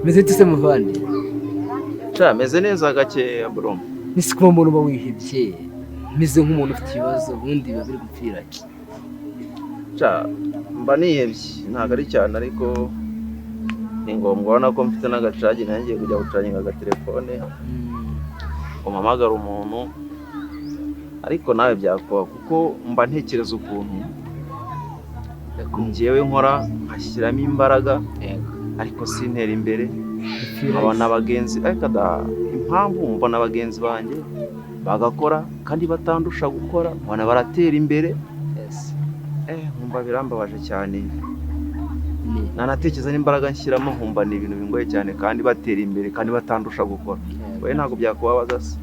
Meze ute se, muvandi? Sha, meze neza gakeya, bro. Nisi kuba umuntu uba wihebye, meze nk'umuntu ufite ibibazo, ubundi biba biri gupfira ki? Sha, mba nihebye ntabwo ari cyane, ariko ni ngombwa. Urabona ko mfite n'agacagi, nanjye ngiye kujya gucaginga agatelefone umpamagara umuntu, ariko nawe byakuba kuko mba ntekereza ukuntu njyewe nkora nkashyiramo imbaraga, ariko sintera imbere. Gupfira Nkabona bagenzi, ariko da impamvu mbona bagenzi banjye bagakora kandi batandusha gukora, nkabona baratera imbere, nkumva birambabaje cyane. Nanatekereza n'imbaraga nshyiramo, nkumva ni ibintu bingoye cyane kandi batera imbere kandi batandusha gukora. Wowe ntabwo byakubabaza se?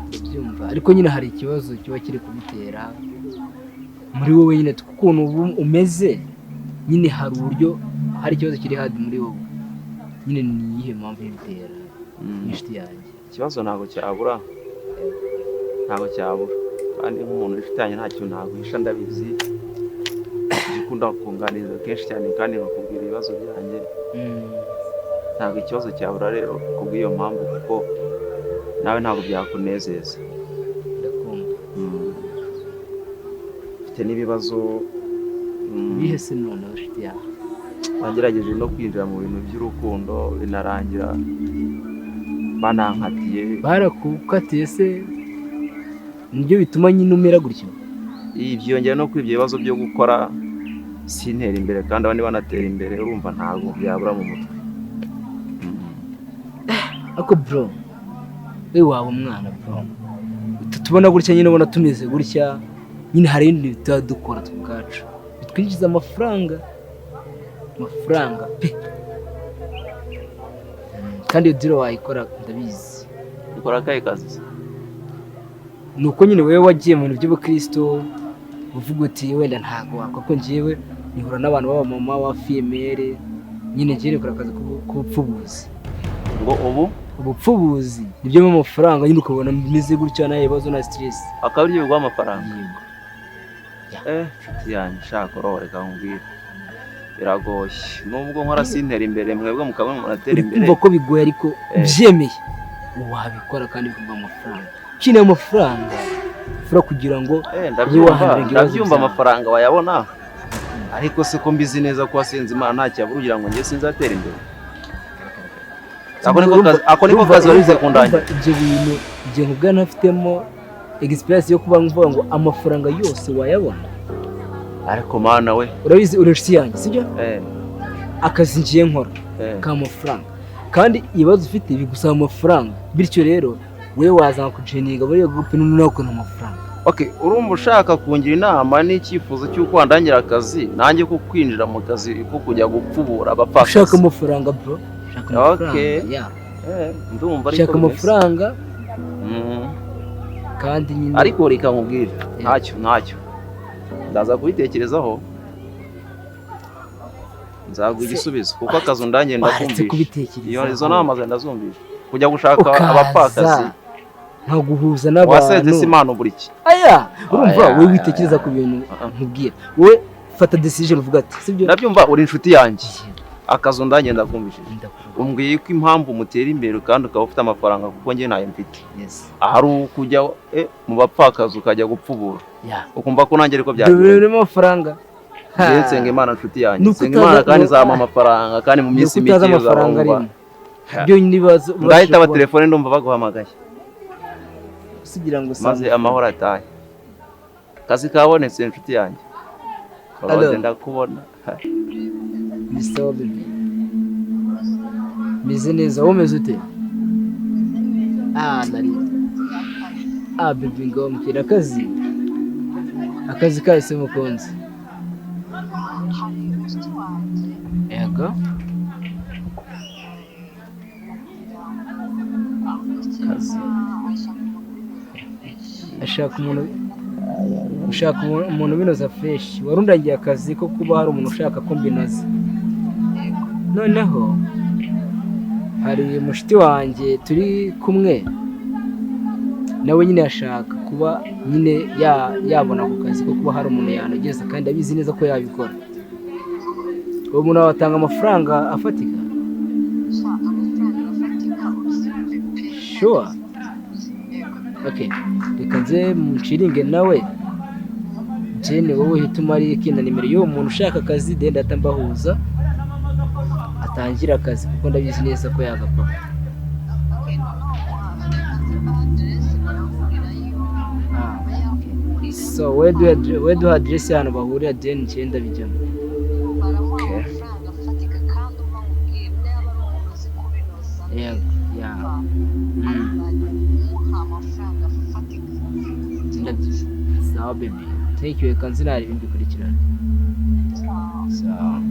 Ndabyumva, ariko nyine hari ikibazo kiba kiri kubitera muri wowe nyine, ukuntu ubu umeze nyine, hari uburyo hari ikibazo kiri hadi muri wowe nyine. Ni iyihe mpamvu ibitera, inshuti yanjye? Ikibazo ntabwo cyabura, ntabwo cyabura. Kandi nk'umuntu w'inshuti yanjye nta kintu naguhisha, ndabizi ukunda kunganiriza kenshi cyane kandi nkakubwira ibibazo byanjye. Ntabwo ikibazo cyabura rero kubw'iyo mpamvu, kuko nawe ntabwo byakunezeza. Ndakumva. Mfite n'ibibazo Ibihe se noneho, inshuti yawe? Nagerageje no kwinjira mu bintu by'urukundo, binarangira banankatiye. Barakukatiye se? Nibyo bituma nyine umera gutyo? Ibi byiyongera no kuri ibyo bibazo byo gukora sintera imbere kandi abandi banatera imbere. Urumva ntabwo byabura mu mutwe. Ariko bro, we waba umwana, bro, tubona gutya nyine, ubona tumeze gutya nyine, hari ibindi tuba dukora twe ubwacu bitwinjiza amafaranga, amafaranga pe. Kandi iyo deal wayikora, ndabizi. Ukora akahe kazi se? Ni uko nyine wowe wagiye mu bintu by'ubukristo, uvuga uti wenda ntabwo wakora, ko njyewe nihura n'abantu b'abamama ba fille-mère nyine. Njyewe nikora akazi k'ubupfubuzi. Ngo ubu? Ubupfubuzi nibyo mu amafaranga nyine, ukabona bimeze gutya, nta bibazo na stress. Akaba aribyo biguha amafaranga? Yego. Inshuti yanjye, shaka roho, reka nkubwire, biragoye. Nubwo nkora sintera imbere, mwebwe mukaba munatera Uri imbere. kumva ko bigoye, ariko ubyemeye wabikora kandi bikaguha amafaranga. Ukeneye amafaranga ufura kugira ngo ube Ndabyumva. wahandlinga ibibazo Ndabyumva. byawe. Amafaranga wayabona, ariko se ko mbizi neza ko wasenze Imana ntacyo yabura, ugira ngo njye sinzatera imbere? Ako niko kazi wari uze kundangira. Urumva ibyo bintu ibyo nkubwira, ntafitemo experience yo kuba mvuga ngo amafaranga yose wayabona. Ariko Mana we! Urabizi, uri inshuti yanjye, sibyo? Eh. Akazi ngiye nkora k'amafaranga, kandi ibibazo ufite bigusaba amafaranga. Bityo rero wowe waza kujoininga muri iyo groupe, noneho ukabona amafaranga. Okay, urumva ushaka kungira inama n'icyifuzo cy'uko wandangira akazi, nanjye ko kwinjira mu kazi ko kujya gupfubura abapfakazi. Ushaka amafaranga, bro, ushaka amafaranga. Ya. Ndumva ariko Ushaka bimeze. amafaranga kandi nyine. Ariko reka nkubwire, ntacyo, ntacyo, ndaza kubitekerezaho, nzaguha igisubizo, kuko akazi undangiye Waretse ndakumvisha. kubitekerezaho. Iyo izo nama zawe ndazumvisha, kujya gushaka Ukaza abapfakazi. Nkaguhuza Wasenze n'abantu. se Imana ubura iki? Aya, urumva? Aya, Wowe aya, witekereza aya. ku bintu Ah, ah. nkubwira, wowe fata decision, uvuga ati sibyo. Ndabyumva, uri inshuti yanjye, akazi undangiye ndakumvishije. Ndakumva. Umbwiye ko impamvu mutera imbere kandi ukaba ufite amafaranga, kuko njye ntayo mfite, ahari ukujya mu bapfakazi ukajya gupfubura, ukumva ko nanjye ariko byagenda. Birimo amafaranga. Njyewe nsenga Imana, nshuti yanjye. Ni uko Nsenga Imana kandi izampa amafaranga, kandi mu Ni minsi uko utazi mike amafaranga uzabumva. arimo byonyine ibibazo. Ndahita abatelefone, ndumva baguhamagaye. Usigira ngo Maze amahoro atahe, akazi kabonetse, inshuti yanjye. Hello. Claude, ndakubona. Ni sawa baby, meze neza, wowe umeze ute? Ah, nari ah baby, ngo mbwira akazi, akazi kahise mukunzi. Hari mushiki wanjye. Yego. Kazi. Ashaka umuntu, ushaka umuntu ubinoza fresh. Warundangiye akazi ko kuba hari umuntu ushaka ko mbinoza. Noneho hari mushiki wanjye turi kumwe nawe nyine, yashaka kuba nyine yabona ako kazi ko kuba hari umuntu yanogeza, kandi abizi neza ko yabikora. Uwo muntu atanga amafaranga afatika. Sha. Sure. Okay, reka nze nshiringe nawe. Jane, wowe uhita umara na nimero y'uwo muntu ushaka akazi, then ndahita mbahuza atangire akazi, kuko ndabizi neza ko yagakora. Okay, noneho reka nze mbahe aderesi barahurirayo. Ah, Aba yahurira. So we duha aderesi y'ahantu bahurira, then ngenda bijyamo. Baramuha Okay. amafaranga afatika, kandi umva nkubwire, niba ari umuntu uzi kubinoza Yego, ya. neza, azajya kumuha amafaranga afatika. Sawa baby, thank you. Reka nze nareba ibindi bikurikirana. Sawa.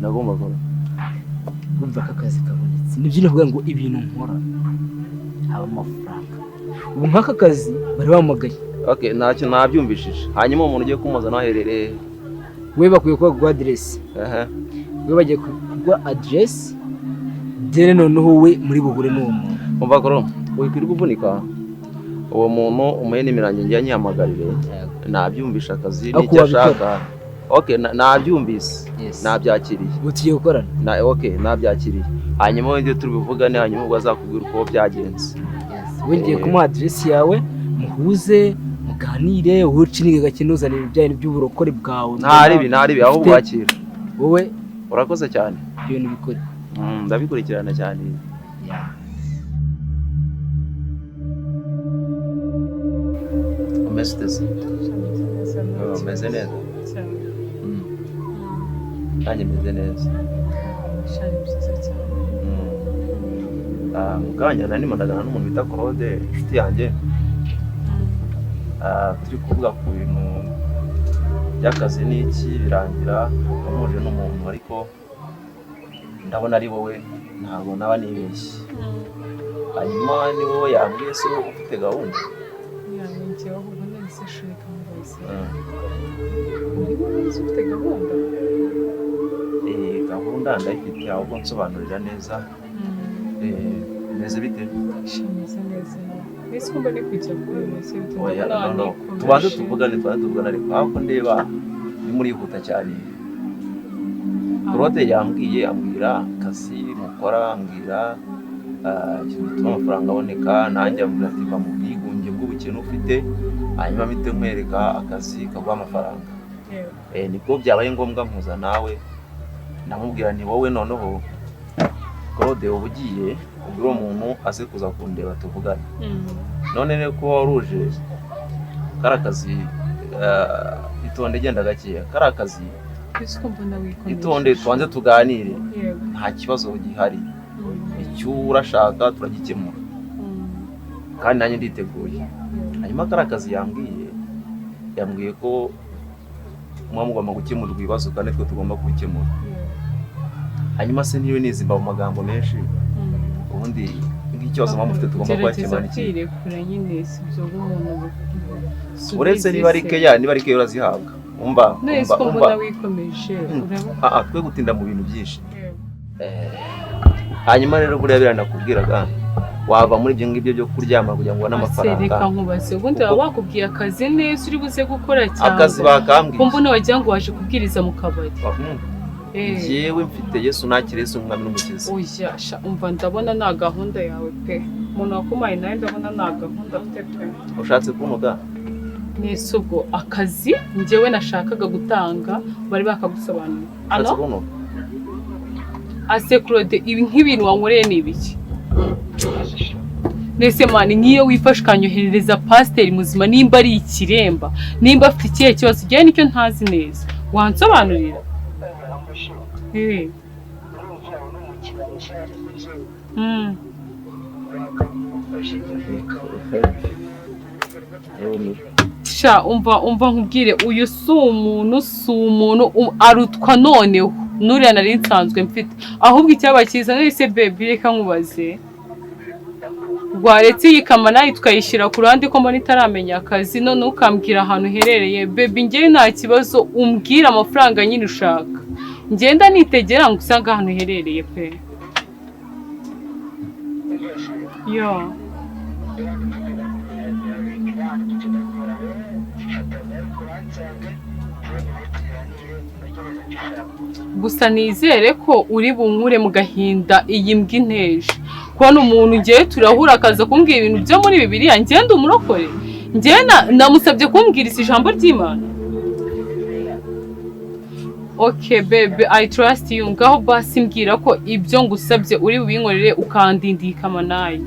Nagomba gukora. Urumva ko akazi kabonetse, nibyo navuga ngo ibintu nkora haba amafaranga. Ubu nk'aka kazi bari bamugaye. Okay, ntacyo, nabyumvishije. Hanyuma umuntu ugiye kumuza nawe aherereye? We bakwiye kuba aderesi. Ehe. We bagiye kuguha aderesi, then noneho we muri buhure n'uwo muntu. Umva koro, wikwirwa uvunika. Uwo muntu umuhe nimero yanjye, njye nyihamagarire. Nabyumvisha akazi Ariko n'icyo wabikora. ashaka. Okay, nabyumvise. Yes. Nabyakiriye. Ubu tugiye gukorana. Na okay, nabyakiriye. Hanyuma wenda turi buvugane, hanyuma ubwo azakubwira uko byagenze. Yes. We ngiye kumuha aderesi yawe, muhuze, muganire, wowe ucinige gake, ntuzane ibijyanye by'uburokore bwawe. Nta ribi, nta ribi, ahubwo wakira. Wowe Urakoze cyane. ibyo bintu bikore. Ndabikurikirana cyane. Yeah. Umeze ute se? Umeze neza? Cyane. Nanjye meze neza. Shani, byiza cyane. Ah, mu kanya nari ndimo n'umuntu bita Claude, inshuti yanjye. Ah, turi kuvuga ku bintu by'akazi n'iki, birangira amuje n'umuntu, ariko ndabona ari wowe, ntabwo naba nibeshye. Hanyuma ni wowe yambwiye se ufite gahunda? Yani njyewe ahubwo nahise shurika mubaze. Uri wowe uzi ufite gahunda? Eh, gahunda ndayifite, ahubwo nsobanurira neza. Eh, bimeze bite? Shimeze neza. Mbese ko mbona kujya kure, mbese bite? Oya, Ndabona no, no. wanikomeje. Tubanze tuvugane, ariko ahubwo ndeba ni murihuta cyane. Claude yambwiye, ambwira akazi mukora, ambwira ikintu gituma amafaranga aboneka, nanjye ambwira ati va mu bwigunge bw'ubukene ufite, hanyuma mpite nkwereka akazi kaguha amafaranga. Yego. Eh, nibwo byabaye ngombwa mpuza nawe, ndamubwira ni wowe. Noneho Claude, uba ugiye ubwira uwo muntu aze kuza kundeba tuvugane. None rero kuba waruje kari akazi, itonde, genda gakeya, kari akazi. Mbese ko mbona wikomeje? Itonde, tubanze tuganire. Yego. Nta kibazo gihari, icyo urashaka turagikemura, kandi nanjye nditeguye. Hanyuma kari akazi yambwiye ko muba mugomba gukemurwa ibibazo kandi twe tugomba kubikemura. Hanyuma se niyo nizimba mu magambo menshi, ubundi nk'ikibazo muba mufite tugomba Gerageza kubakemura ni iki? kwirekura nyine, si ibyo nk'umuntu. Uretse niba ari keya urazihabwa, umva. None Umva, ko umva. mbona wikomeje, uraba Ah, ah, twe gutinda mu bintu byinshi. Hanyuma rero buriya biranakubwiraga wava muri ibyo ngibyo byo kuryama kugira ngo ubone Ase, amafaranga. reka nkubaze, ubundi baba bakubwiye akazi neza uri buze gukora, cyangwa Akazi bakambwiye. Ko mbona wagira ngo waje kubwiriza mu kabari? Njyewe mfite Yesu, nakira Yesu umwami n'umukiza. Oya sha, umva, ndabona nta gahunda yawe pe. Umuntu wakumaye nawe ndabona nta gahunda afite pe. Ushatse kuntuka? Nese ubwo akazi njyewe nashakaga gutanga bari bakagusobanurira? Ushatse Ano kuntuka? Ase Claude, ibi nk'ibintu wankoreye ni ibiki? Nese man, nk'iyo wifashe ukanyoherereza pasiteri muzima, nimba ari ikiremba, nimba afite ikihe kibazo, igihe nicyo ntazi neza, wansobanurira? Sha, umva, umva nkubwire, uyu si umuntu, si umuntu, arutwa noneho nuriya nari nsanzwe mfite. Ahubwo icyaba cyiza, none baby, reka nkubaze, waretse iyi kama nayo tukayishyira ku ruhande, ko mbona itaramenya akazi, none ukambwira ahantu uherereye? Baby, njyewe nta kibazo, umbwire amafaranga nyine ushaka, ngenda nitegera ngo usange ahantu uherereye pe. Yo. Gusa nizere ko uri bunkure mu gahinda iyi mbwa inteje. Kubona umuntu ngewe turahura akaza kumbwira ibintu byo muri Bibiliya, ngewe ndi umurokore. Ngewe namusabye kumbwiriza ijambo ry'Imana. Okay baby, I trust you. Ngaho basi mbwira ko ibyo ngusabye uri bubinkorere ukandindika amanayi.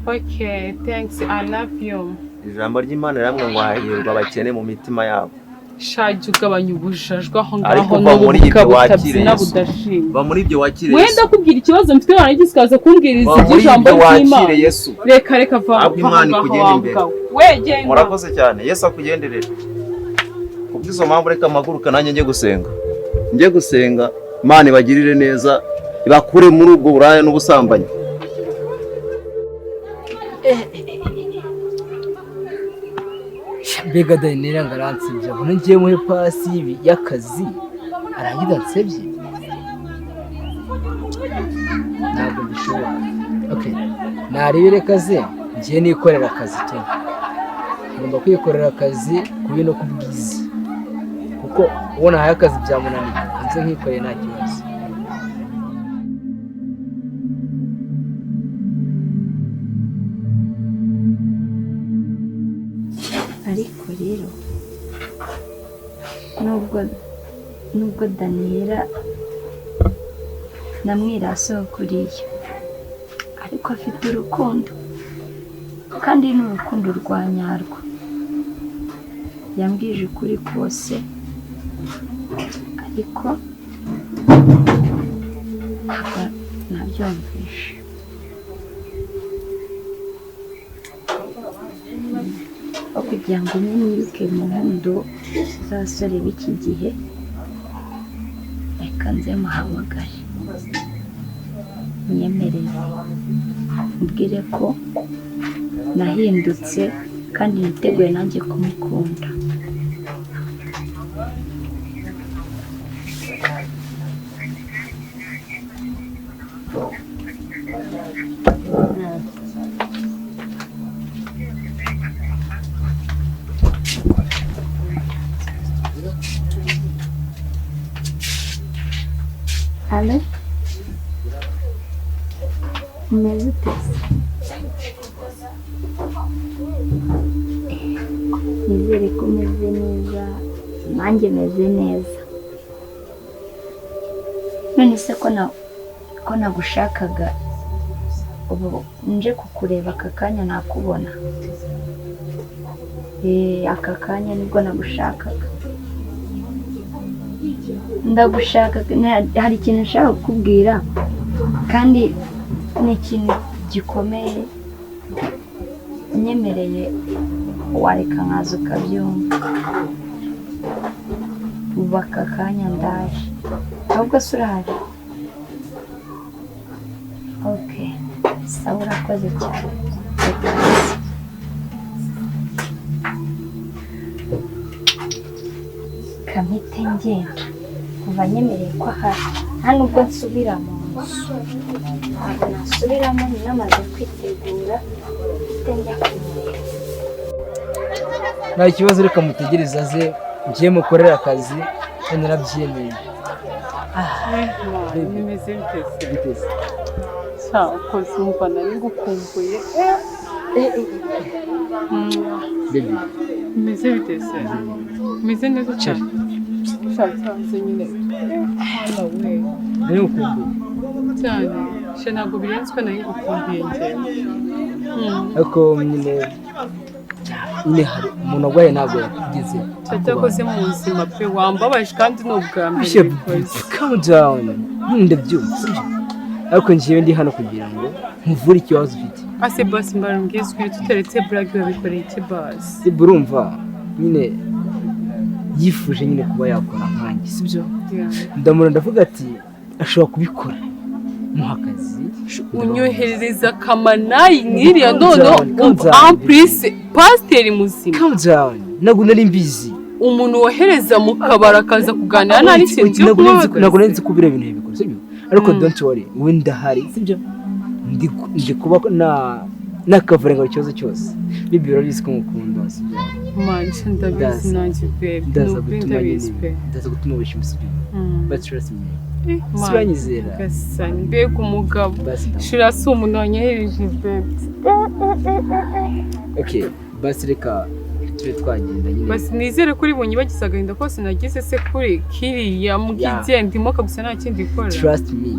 Okay, thanks. I love you. Ijambo ry'Imana riramwe ngo hahirwa abakene mu mitima yabo. Shaje ugabanya ubujajwa aho Ariko ngaho va muri ibyo n'ububwa wakire butabyina Yesu. budashima. Va muri ibyo wakire Wenda Yesu. kubwira ikibazo mfite warangiza ukaza kumbwiriza Va muri iby'ijambo ibyo wakire ry'Imana. Yesu. Reka reka va Ahubwo va Imana aho ngaho ikugende wa imbere. mbwa we. We genda. Murakoze cyane, Yesu akugenderere. Kubw'izo mpamvu reka mpaguruka nanjye njye gusenga. Njye gusenga, Imana ibagirire neza, ibakure muri ubwo buraya n'ubusambanyi. Mbega Daniela ngo aransebye, abona ngiye muhe pasi y'akazi arangiza ansebye, ntabwo bishoboka. Okay, narebere akazi ngiye nikorera akazi tu, ngomba kwikorera akazi kubi no kubwiza, kuko uwo nahaye akazi byamunaniye, nze nkikoreye nta kibazo. Ariko rero nubwo Daniela namwiraseho kuriya, ariko afite urukundo, kandi ni urukundo rwa nyarwo. Yambwije ukuri kose, ariko ntabwo nabyumvishe. Aho kugira ngo niruke mu nkundo z'abasore b'iki gihe, reka nze muhamagare mwemerere mubwire ko nahindutse kandi niteguye nanjye kumukunda. Alo, umeze ute se? Nizere ko umeze neza, nanjye meze neza. None se ko nagushakaga, ubu nje kukureba aka kanya nakubona? Aka kanya nibwo nagushakaga. Ndagushaka, hari ikintu nshaka kukubwira kandi ni ikintu gikomeye, unyemereye wareka nkaza ukabyumva. Ubu aka kanya ndaje, ahubwo se urahari? Okay, sawa, urakoze cyane. Reka nze. Kamite ngenda kuva nyemereye ko ahari, nta nubwo nsubira mu nzu, ntabwo nasubiramo, namaze kwitegura mfite njya kumureba. Nta kibazo, reka mutegereze aze ngiye mukorera akazi kandi narabyemeye. Bimeze bite se? Biteze. Sha ukoze umva nari ngukumbuye. Baby, Bimeze bite se? Bimeze neza cyane. Sha cyanze nyine. Hano we. nari ngukumbuye. Cyane. Sha ntabwo birenzwe nari ngukumbuye njyewe. Ariko nyine hari umuntu arwaye ntabwo yakugize. Cyakoze mu buzima pe, wambabaje kandi ni ubwa mbere bikoze. Calm down, ndabyumva sibyo? Ariko njyewe ndi hano kugira ngo nkuvure ikibazo ufite. Ase basi mbarambwiye ukuri, tutaretse burage babikoreye iki basi? Urumva nyine yifuje nyine kuba yakora nkanjye sibyo? Ndamura ndavuga ati ashobora kubikora, muha akazi. Unyoherereza kamanayi nk'iriya noneho amprise pasiteri muzima. Calm down, ntabwo nari mbizi. Umuntu wohereza mu kabari akaza kuganira nta n'ikintu cyo kubabaza. Ntabwo nari nzi ko biriya bintu yabikora sibyo? Ariko don't worry, we ndahari sibyo? Ndi kuba Nakavarenga ikibazo cyose. Bibi, urabizi ko ngukunda, sibyo? Manje ndabizi. Nanjye babe, Ndaza ni ukuri gutuma ndabizi nyine pe. Ndaza gutuma wishima, sibyo? But trust me. Man, Uranyizera? Gasani, mbega umugabo! Basi ndamukunda. Shira, si umuntu wanyohereje, babe. Okay, basi reka tube twagenda nyine. Basi nizere ko uri bunyibagize agahinda kose nagize se kuri kiriya mbwigenda imoka gusa, nta kindi ikora. Trust me.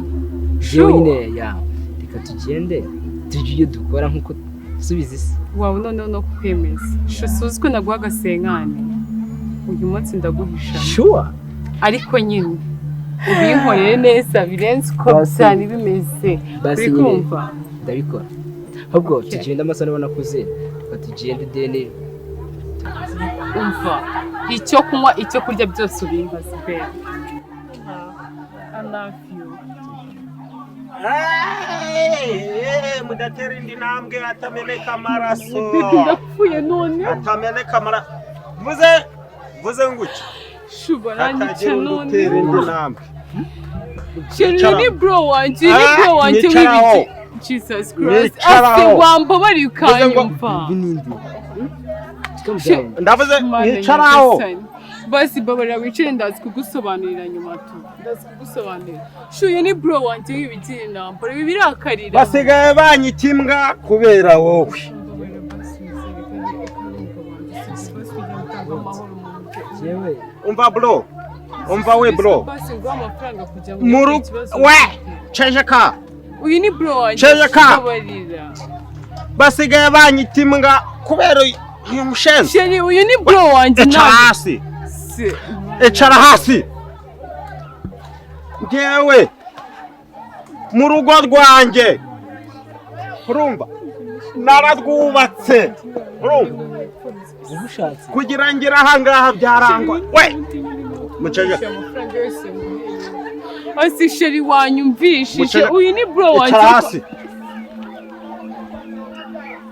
Sure. Jewe nyine ya reka tugende tujye ibyo dukora nkuko subiza isi. Wawe noneho no kukwemeza shu, suzi ko naguha agasenkane uyu munsi, ndaguhisha. Sure. Ariko nyine ubinkorere neza birenze uko byari bimeze. Basi Uri nyine kumva? ndabikora. Ahubwo Okay. tugende, amasaha ndabona akuze, reka tugende deni. Umva, icyo kunywa, icyo kurya byose ubimbaze pe. I love you. Mudatera indi ntambwe atameneka amaraso. Baby, ndapfuye none. Atameneka amaraso, mvuze mvuze nguki? Shu, baranyica. Hatagira undi None utera indi ntambwe. Chéri, Icara. ni bro wanjye, ni Ah, bro wanjye. nicaraho. W'ibiki, Jesus Christ! Nicaraho. Ase wambabariye Mvuze ngo- ukanyumva? N'indi. Calm down. Ndavuze Mana nicaraho. nyagasani. Basi babarira wicare, ndazi kugusobanurira nyuma tu, ndazi kugusobanurira. Shuye, ni bro wanjye w'ibigira intambara, ibi birakarira. Basigaye banyita imbwa kubera wowe. Mbabarira basi, wizere kandi reka numva wanjye, basi kugira ngo utange amahoro mu mutwe. Jewe Umva bro, umva we bro. Basi nguhe amafaranga kugira ngo Mu ugire rugo ikibazo we ufite. ceceka. Uyu ni bro wanjye. Ceceka. Mbabarira. Basigaye banyita imbwa kubera uyu mushenzi. Chéri, uyu ni bro wanjye. Icara Ntabwo hasi. Se- Icara hasi. Ngewe mu rugo rwanjye, urumva, nararwubatse, urumva? Ubushatse. Kugira ngere ahangaha byarangwa we muceceke. Amafaranga yose nguhe. Ase chéri, wanyumvishije? Muceceke. Uyu ni bro wanjye. Icara hasi.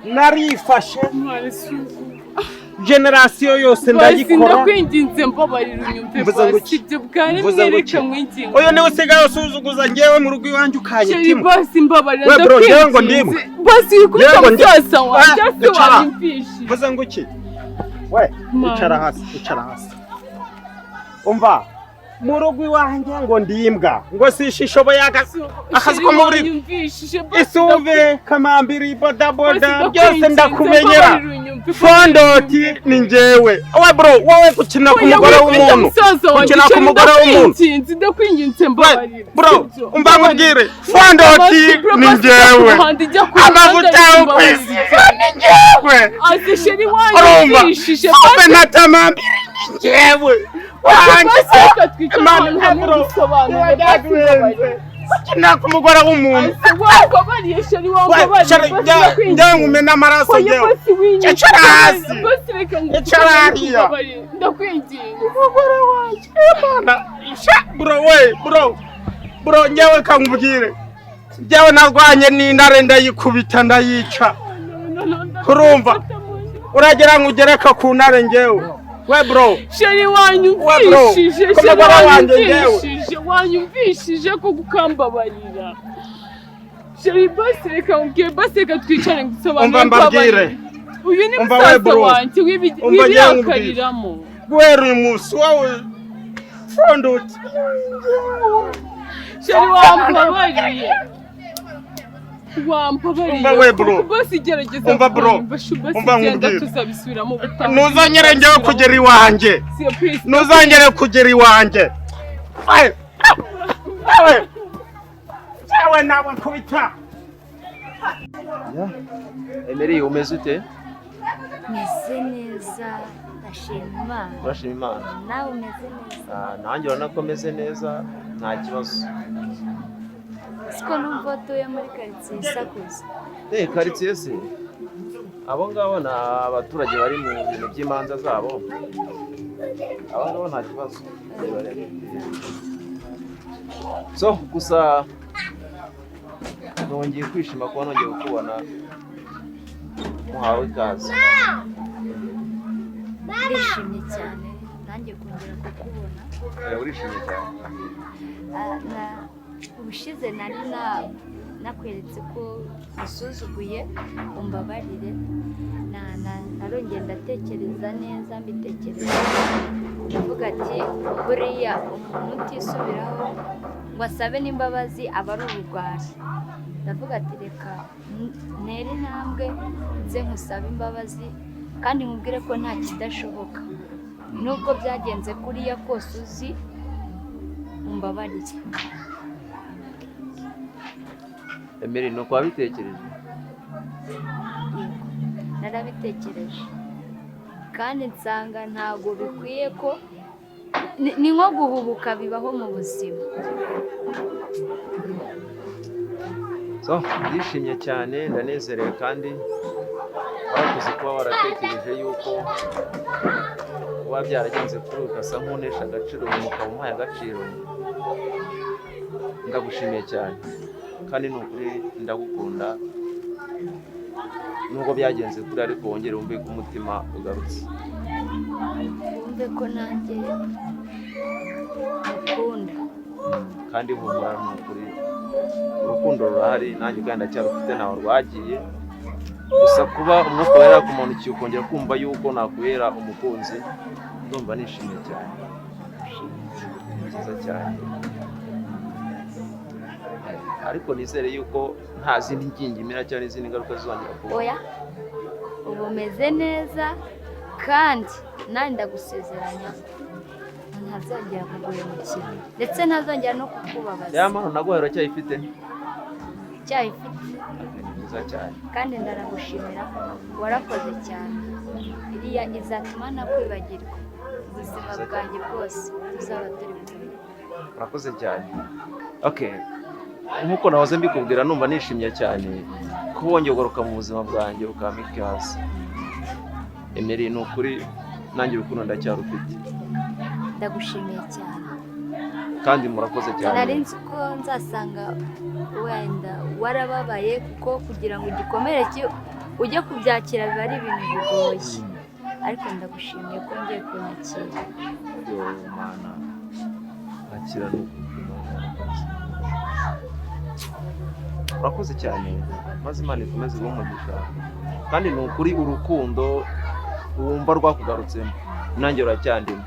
Narifashe Mwana, si- génération yose Basi ndayikora. ndakwinginze, mbabarira unyumve. Mvuze ngo Basi iki? ibyo bwa Mvuze rimwe ngo reka iki? nkwinginge. Uyu niwe usigaye usuzuguza ngewe mu rugo iwanjye ukanyita Chéri, imbwa. basi mbabarira. We bro, ngewe ngo Ndakwinginze. ndimwe. Basi wikubita Ngewe ngo ndi- musaza wanjye. Ah, Ase icara. wanyumvishije? Mvuze ngo iki we? Mana. Icara hasi, icara hasi. Umva, mu rugo iwanjye ngo ndi imbwa, ngo sishishoboye akazi akazi ko mu buriri. Wanyumvishije? Basi Isuve, kamambiri, bodaboda, basi byose ndakwinginze, ndakumenyera. mbabarira unyumve. Fondoti ni njyewe. We bro, wowe gukina ku Oya, mugore wikubita w'umuntu, musaza wanjye, gukina ku Chéri, mugore w'umuntu. ndakwinginze, ndakwinginze, We mbabarira. bro, Sibyo? umva nkubwire, fondoti Bro, ni basi jya ku njyewe. ruhande, jya ku ruhande, Amavuta yo mbabarira. kwisiga ni njyewe. Ase chéri, Urumva? wanyumvishije? Sobe na tamambiri ni njyewe wanjye. Basi reka twicare Imana, ahantu hamwe bro, dusobanure, basi mbabarira. Gukina ku mugore w'umuntu. Ase wambabariye, chéri, We, wambabariye? chéri, Basi njya ndakwinginze. nkumena amaraso Oya, njyewe. basi winyumva. Icara hasi. Basi reka Icara hariya. mbabarira, ndakwinginze. Umugore wanjye, Imana sha. Bro, we bro, bro, njyewe kankubwire, njyewe narwanye n'intare ndayikubita ndayica. Urumva? Uragira ngo ugereka ku ntare njyewe? We bro. Chéri, We bro, wanyumvishije? ko Chéri, umugore wanjye njyewe. wanyumvishije? Wanyumvishije ko gukambabarira? Chéri, basi reka nkubwire, basi reka twicare ngusobanurire. Umva mbabwire. Mbabarira. Uyu ni Umva we musaza bro. wanjye Umva njyewe nkubwire. w'ibirakariramo. Guhera uyu munsi, wowe fondoti. Chéri, wambabariye? Wambabariye? Umva we bro. Basi gerageza Umva bro. kunyumva, shu, basi Umva genda, nkubwire. tuzabisubiramo ubutaha. Ntuzongere njyewe kugera iwanjye. Siyo, please. Ntuzongere kugera iwanjye. We, we, yewe nawe nkubita. Emery, umeze ute? Meze neza, ndashima Imana. Urashima Imana. Nawe umeze neza? Ah, nanjye urabona ko meze neza, nta kibazo. Siko numva utuye muri karitsiye isakuza? Eh, karitsiye se? Abo ngabo ni abaturage bari mu bintu by'imanza zabo. Abo ngabo nta kibazo. So gusa nongeye kwishima kuba nongeye kukubona, muhawe ikaze. Ndishimye cyane nanjye kongera kukubona. Eh, urishimye cyane. Ah, ubushize nari na Nakweretse ko usuzuguye, umbabarire. Narongeye ndatekereza neza, mbitekereza, ndavuga ati buriya umuntu utisubiraho ngo asabe n'imbabazi aba ari urugwari. Ndavuga ati reka ntere intambwe nze nkusabe imbabazi kandi nkubwire ko nta kidashoboka, nubwo byagenze kuriya kose uzi, umbabarire. Emeri, ni uko wabitekereje? Yego, narabitekereje kandi nsanga ntabwo bikwiye ko ni nko guhubuka bibaho mu buzima. So, ndishimye cyane, ndanezerewe, kandi warakoze kuba waratekereje yuko kuba byaragenze kuri ubu ugasa nk'unesha agaciro, ubu ukaba umuhaye agaciro. Ndagushimiye cyane kandi ni ukuri ndagukunda, nubwo byagenze kuri, ariko wongere wumve ko umutima ugarutse. Wumve ko nanjye mukunda. Kandi humura, ni ukuri urukundo rurahari, nanjye ubwanjye ndacyarufite, ntaho rwagiye. Gusa kuba umwuka wera yarakumanukiye ukongera kumva yuko nakubera umukunzi, ndumva nishimye cyane. Ni byiza cyane, ariko nizere yuko nta zindi ngingimira cyangwa n'izindi ngaruka zizongera kuba. Oya, ubu umeze neza kandi nanjye ndagusezeranya ntazongera kuguhemukira ndetse ntazongera no kukubabaza. Ya mpano naguhaye uracyayifite? Cyayifite. Ni byiza cyane. Kandi ndanagushimira, warakoze cyane. Iriya izatuma nakwibagirwa ubuzima bwanjye bwose tuzaba turi kumwe. Urakoze cyane. Okay, nk'uko nahoze mbikubwira, numva nishimye cyane kuba wongeye ugaruka mu buzima bwanjye ukampa ikaze. Emeri, ni ukuri nanjye urukundo ndacyarufite. Ndagushimiye cyane. Kandi murakoze cyane. Nari nzi ko nzasanga wenda warababaye, kuko kugira ngo igikomere ujye kubyakira biba ari ibintu bigoye, ariko ndagushimiye ko ngiye kunyakira. Yo Mana, akira, ni ukuri Mana, urakoze. Urakoze cyane, maze Imana ikomeze iguhe umugisha, kandi ni ukuri urukundo wumva rwakugarutsemo nanjye ruracyandimo.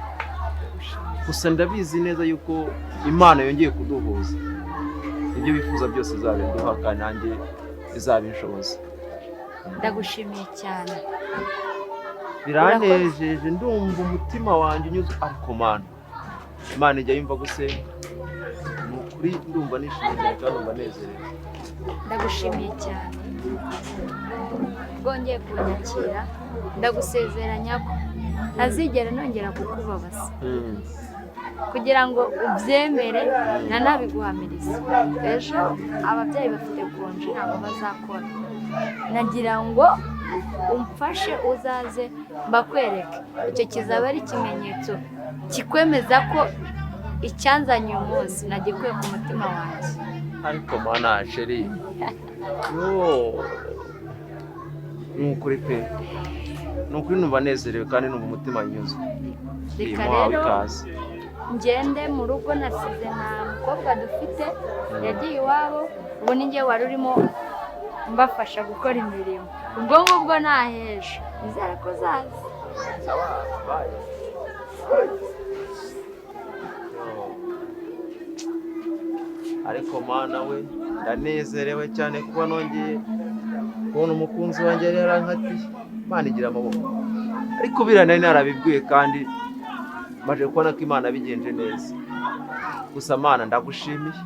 Gusa ndabizi neza yuko Imana yongeye kuduhuza, ibyo bifuza byose izabiduha kandi nanjye izabinshoboza. Ndagushimiye cyane. Biranejeje, ndumva umutima wanjye unyuzwe. Ariko Mana, Imana ijya yumva gusenga, ni ukuri ndumva nishimye cyane kandi ndumva nezerewe. Ndagushimiye cyane bwongeye kunyakira. Ndagusezeranya ko ntazigera nongera kukubabaza. Kugira ngo ubyemere nanabiguhamiriza, ejo ababyeyi bafite konji, ntabwo bazakora. Nagira ngo umfashe uzaze mbakwereke. Icyo kizaba ari ikimenyetso kikwemeza ko icyanzanye uyu munsi nagikuye ku mutima wanjye. Ariko Mana, chéri yo, ni ukuri pe, ni ukuri numva nezerewe kandi numva umutima unyuzwe. Reka Muhawe rero ikaze. ngende mu rugo, nasize nta mukobwa dufite, yagiye iwabo. Ubu ni njye wari urimo mbafasha gukora imirimo. Ubwo ngubwo ntaheje, nizere ko uzaza. Sawa, bye. Yo. Ariko Mana we, ndanezerewe cyane kuba nongeye kubona umukunzi wanjye yari yarankatiye. Imana igira amaboko, ariko biriya nari narabibwiye kandi maje kubona ko Imana yabigenje neza. Gusa Mana, ndagushimiye.